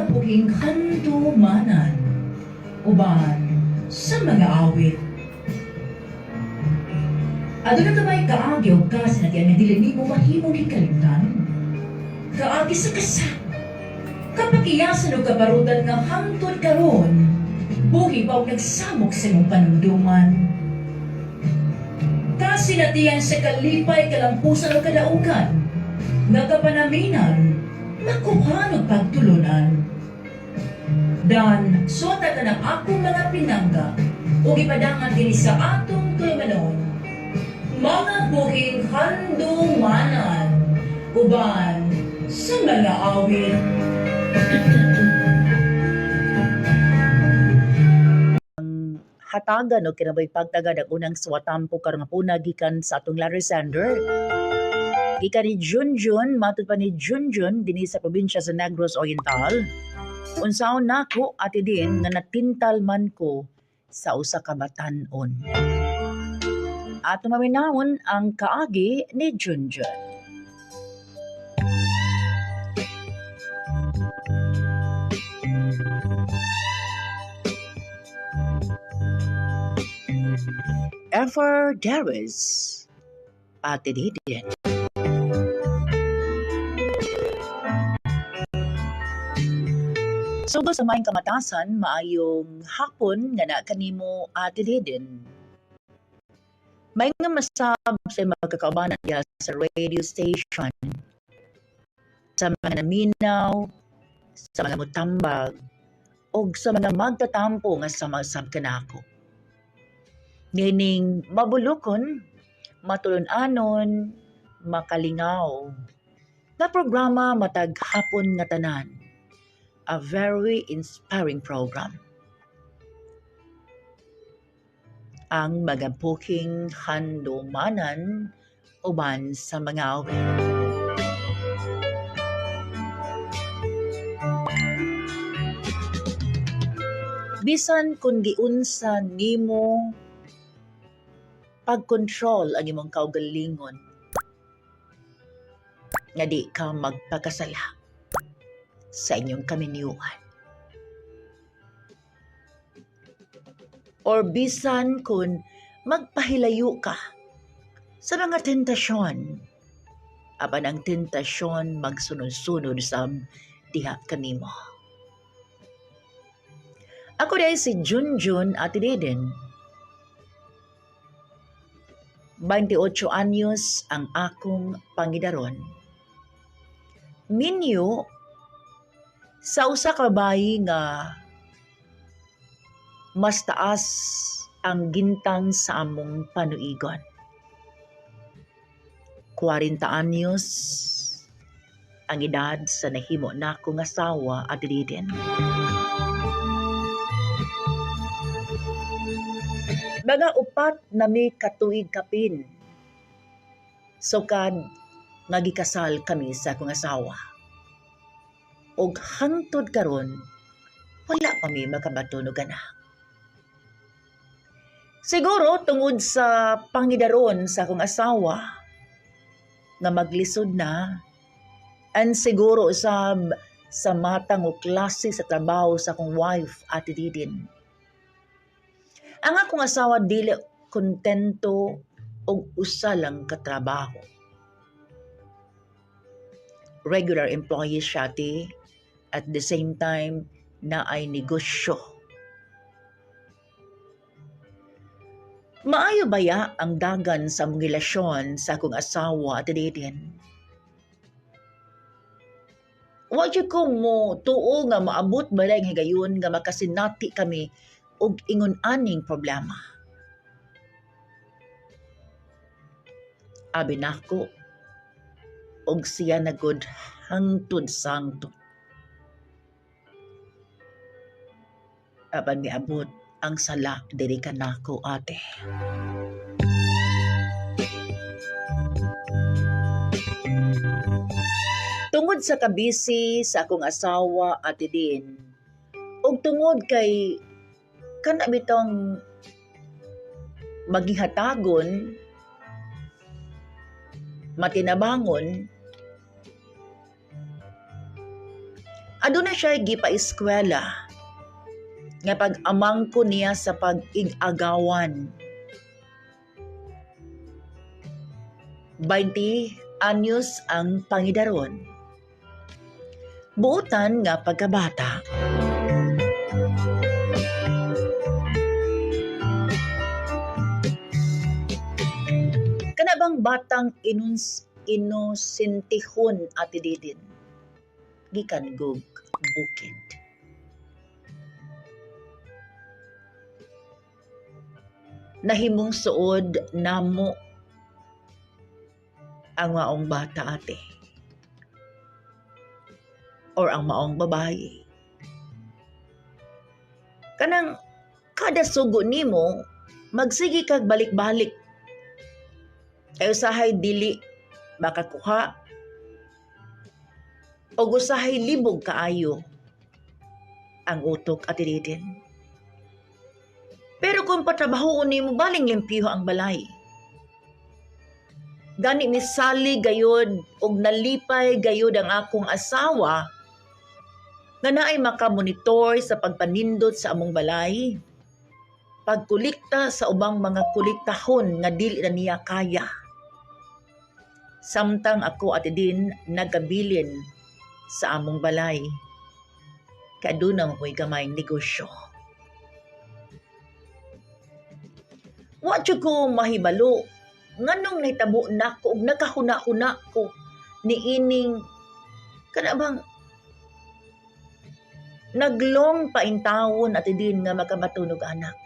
Mga buhing handumanan uban sa mga awit. Aduna ka ba'y kaagi o kasinatian nga dili nimo mahimong hikalimtan? Kaagi sa kasa, kapakiyasan o kabarutan nga hangtod karon, buhi pa og nagsamok sa imong panumduman. Kasinatian sa kalipay, kalampusan o kadaugan, nga kapanaminan, makuhan og pagtulunan. Dan, suwata ka ng akong mga pinangga, ug ipadangan dinhi sa atong tulumanon. Mga buhing handumanan, uban sa mga awit. Hatagan og kinabuhi pagtagad ang unang suwatampo karong hapuna gikan sa atong Larry Sander. Gikan ni Junjun, matud pa ni Junjun dinhi sa probinsya sa Negros Oriental. Unsaon nako, Ate Din, nga natintal man ko sa usa ka batan-on. Ato maminawon ang kaagi ni Junjun. Ever Darius, Ate Didin. Sugo sa maayong kamatasan, maayong hapon nga na kanimo, Ate Didin. May nga masab sa mga kakaubanan diha sa radio station, sa mga naminaw, sa mga mutambag, og sa mga magtatampo nga sama-sab kanako. Nining mabulukon, matulun-anon, makalingaw na programa matag hapon nga tanan. A very inspiring program. Ang mga buhing handumanan uban sa mga awit. Bisan kung giunsa nimo pagkontrol ang imong kaugalingon nga di ka magpakasala sa inyong kaminyuan. Or bisan kung magpahilayo ka sa mga tentasyon, apan ang tentasyon magsunod-sunod sa diha kanimo. Ako diay si Junjun, Ate Deden. 28 anyos ang akong pangidaron. Minyo sa usa ka babayi nga mas taas ang gintang sa among panuigon. 40 anyos ang edad sa nahimo nako nga asawa, Ate Deden. Mga 4 na mi katuig kapin. Sukad nga gikasal kami sa akong asawa. Og hangtod karon wala pa mi makabaton og anak. Siguro tungod sa pangidaron sa akong asawa nga maglisod na, and siguro sa matang o klase sa trabaho sa akong wife, Ate Didin. Ang akong asawa dili kontento og usa lang ka trabaho. Regular employee siya, ate, at the same time na ay negosyo. Maayo baya ang dagan sa among relasyon sa akong asawa, Ate Didin? Wa jud ko mo tuo nga maabot balay ang higayon nga makasinati kami og ingon aning problema. Abi nako og siya na gud hangtod sangtod. Apan miabot ang sala diri kanako, ate. Tungod sa kabisi sa akong asawa, Ate Din, og tungod kay kana bitong magihatagon, matinabangon, Aduna siya gipa-eskwela nga pag-amangko niya sa pag-igagawan. 20 anyos ang pangidaron. Buotan nga pagkabata. Kana bang batang inosentihon, Ate Didin? Gikan gog bukid. Nahimong suod namo ang maong bata, ate, or ang maong babae. Kanang kada sugo nimo magsige kag balik-balik. Kay usahay dili makakuha o usahay libog kaayo ang utok, Ate Didin. Pero kung patrabahoon nimo, baling limpiho ang balay. Gani misali gayod og nalipay gayod ang akong asawa nga naay makamonitor sa pagpanindot sa among balay, pagkulikta sa ubang mga kuliktahon nga dili na niya kaya. Samtang ako, Ate Din, nagkabilin sa among balay. Kaduna mo ko'y gamayng negosyo. Wa jud ko mahibalo nganong nahitabo nako og nakahuna-huna ko niining kana bang naglong pa intawon, Ate Din, nga makabatunog anak.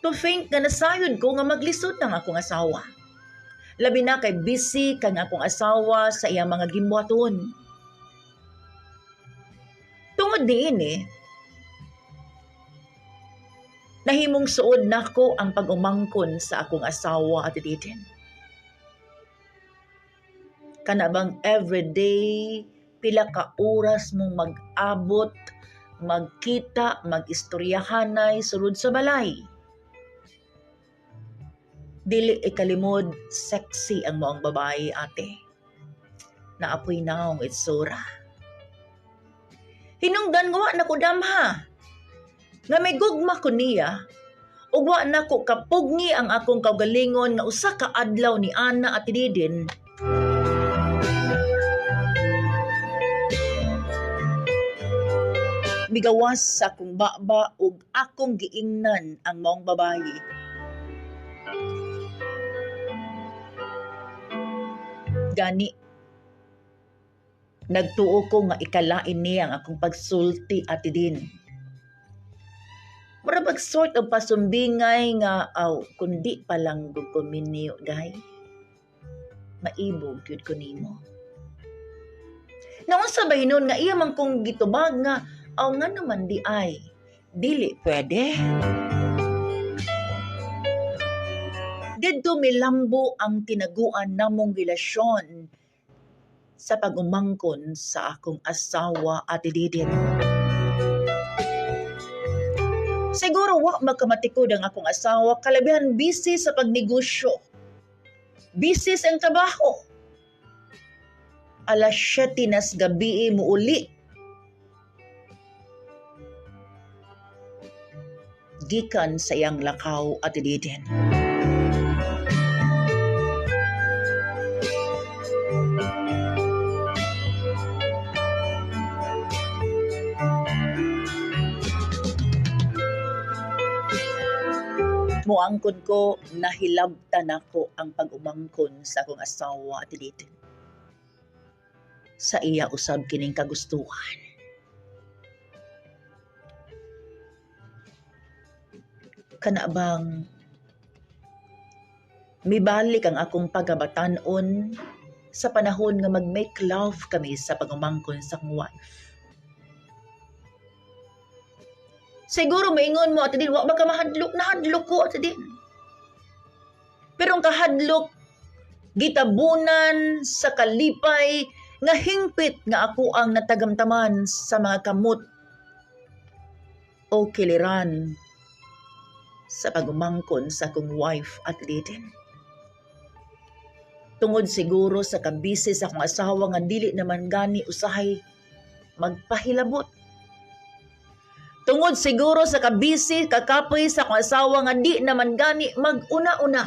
To think nga nasayod ko nga maglisod ng akong asawa. Labi na kay busy kang akong asawa sa iyang mga gimbuhaton. Tungod niini, nahimong suod nako ang pag-umangkon sa akong asawa, Ate Didin. Kana bang everyday, pila ka oras mong mag-abot, magkita, mag-istoryahanay sulod sa balay. Dili ikalimod, sexy ang maong babae, ate. Naapoy naong itsura. Hinungdan nga wa na ko damha nga may gugma ko niya, ug wa na ko kapugni ang akong kaugalingon nga usa ka adlaw ni Ana at Didin. Migawas sa akong baba ug akong giingnan ang maong babayi. Gani, nagtuo ko nga ikalain niya ang akong pagsulti, Ate Din. Mura bag sort of pasumbingay nga, aw, kundi pa lang gud ko minyo, day. Maibog gyud ko nimo. Naunsa ba hinon nga iya man kong gitubag nga, aw, nga naman di ay, dili pwede. Didto milambo ang tinaguan namong relasyon sa pag-umangkon sa akong asawa, Ate Didin. Siguro wa magkamatikod ang akong asawa, kalabihan busy sa pagnegosyo. Busy sa ang trabaho. 7:00 nas gabi muuli. Gikan sa iyang lakaw, Ate Didin. Muangkon ko, nahilabtan ako ang pag-umangkon sa akong asawa, Ate Didin. Sa iya usab kining kagustuhan. Kana bang mibalik ang akong pagabatan-on sa panahon nga mag-make love kami sa pag-umangkon sa akong wife. Siguro maingon mo, Ate Din, wa ba ka mahadlok? Nahadlok ko, Ate Din. Pero ang kahadlok, gitabunan sa kalipay nga hingpit nga ako ang natagamtaman sa mga kamot o kiliran sa pagumangkon sa akong wife, Ate Didin. Tungod siguro sa kabisi sa akong asawa nga dili naman gani usahay magpahilabot. Tungod siguro sa kabisi, kakapoy sa akong asawa nga di naman gani mag-una-una.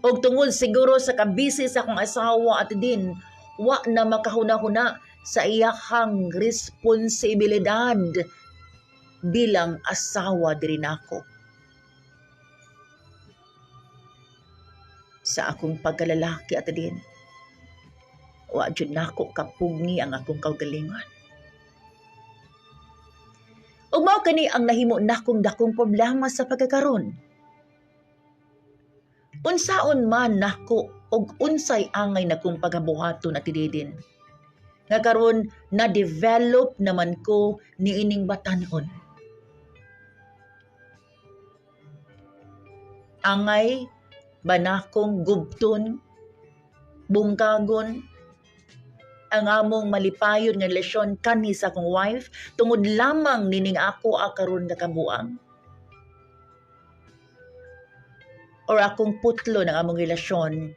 Og tungod siguro sa kabisi sa akong asawa at din, wa na makahuna-huna sa iyahang responsibilidad bilang asawa diri nako. Sa akong pagkalalaki at din, wa jud nako kapugni ang akong kaugalingon. Ug mao kani ang nahimo nakong dakong problema sa pagkakaron. Unsaon man nako og unsay angay nakong pagabuhaton at didin. Nga karon na-develop naman ko niining batan-on. Angay ba nakong gubton, bungkagon, ang among malipayon nga relasyon kani sa akong wife tungod lamang nining ako akaron nga kabuang? Or akong putlo ng among relasyon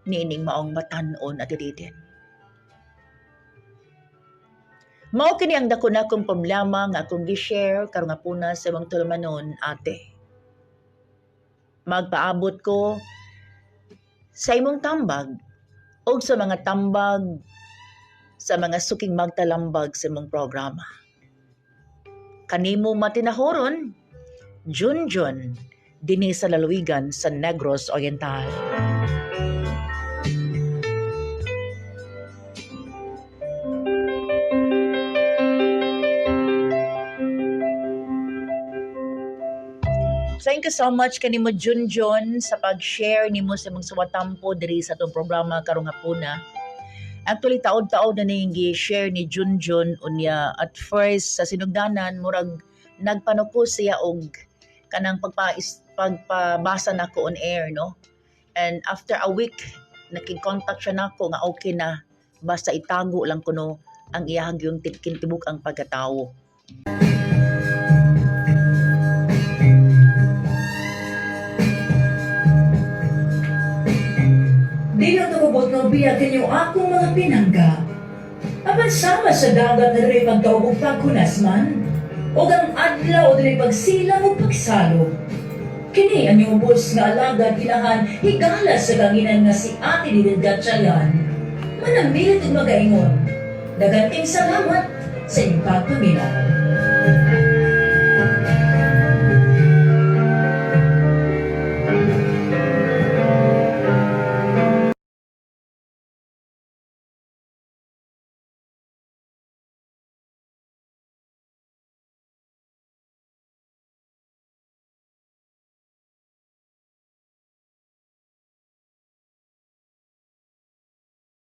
niining maong batan-on at didin? Mao kini ang dako nakong problema nga akong gi-share karong hapuna sa imong tulumanon, ate. Magpaabot ko sa imong tambag o sa mga tambag sa mga suking magtalambag sa imong programa. Kanimo matinahoron, Junjun, dinhi sa lalawigan sa Negros Oriental. Thank you so much kanimo Junjun sa pag-share nimo sa imong suwatampo diri sa atong programa karong hapuna. Actually taod-taod na ning gi-share ni Junjun unya at first sa sinugdanan murag nagpanuko siya og kanang pagpabasa nako on air, no? And after a week nakig-contact siya nako nga okay na, basta itago lang kuno ang iyahang yung kintibuk ang pagkatawo. Di lang tumubot ng biya kanyo akong mga pinangga. Apan sama sa dagat na diri pagdaog ug paghunas man, ug ang adlaw diri pagsilang ug pagsalog. Kini ang inyong ubos nga alagad inahan higala sa kanginan nga si Ate Didin Gatchalian. Manamilit ug magaingon. Daghang salamat sa inyong pagpaminaw.